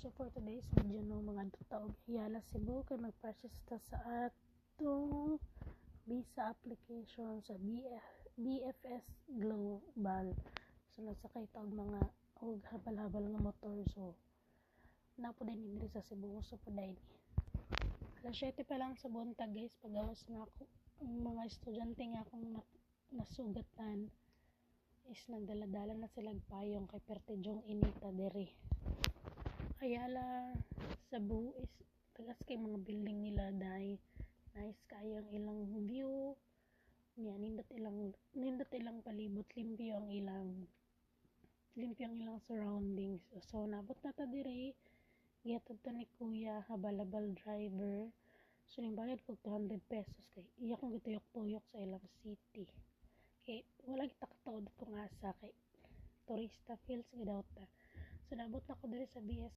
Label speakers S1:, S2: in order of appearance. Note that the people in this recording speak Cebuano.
S1: So for today's video, no, mga ta og Ayala Cebu kay mag-process ta sa atong visa application sa BFS Global. So nagsakay ta og mga og habal-habal nga motor, so naa po din diri sa Cebu, uso po diay ni. Alas 7 pa lang sa buntag, guys, pagawas na ako, ang mga estudyante nga akong nasugatan is nagdala-dala na sila payong kay pertijong inita diri. Ayala Cebu is tagas kay mga building nila dai, nice kaayo ang ilang view niya, nindot ilang palibot, limpyo ang ilang surroundings. So nabot na ta diri, gihatod ta ni kuya habal-habal driver. So ning bayad kog 200 pesos kay iya kong gituyok-tuyok sa ilang city. Kay wala kita katuod kung asa kay turista feels gyud ta. So naabot na ko diri sa BS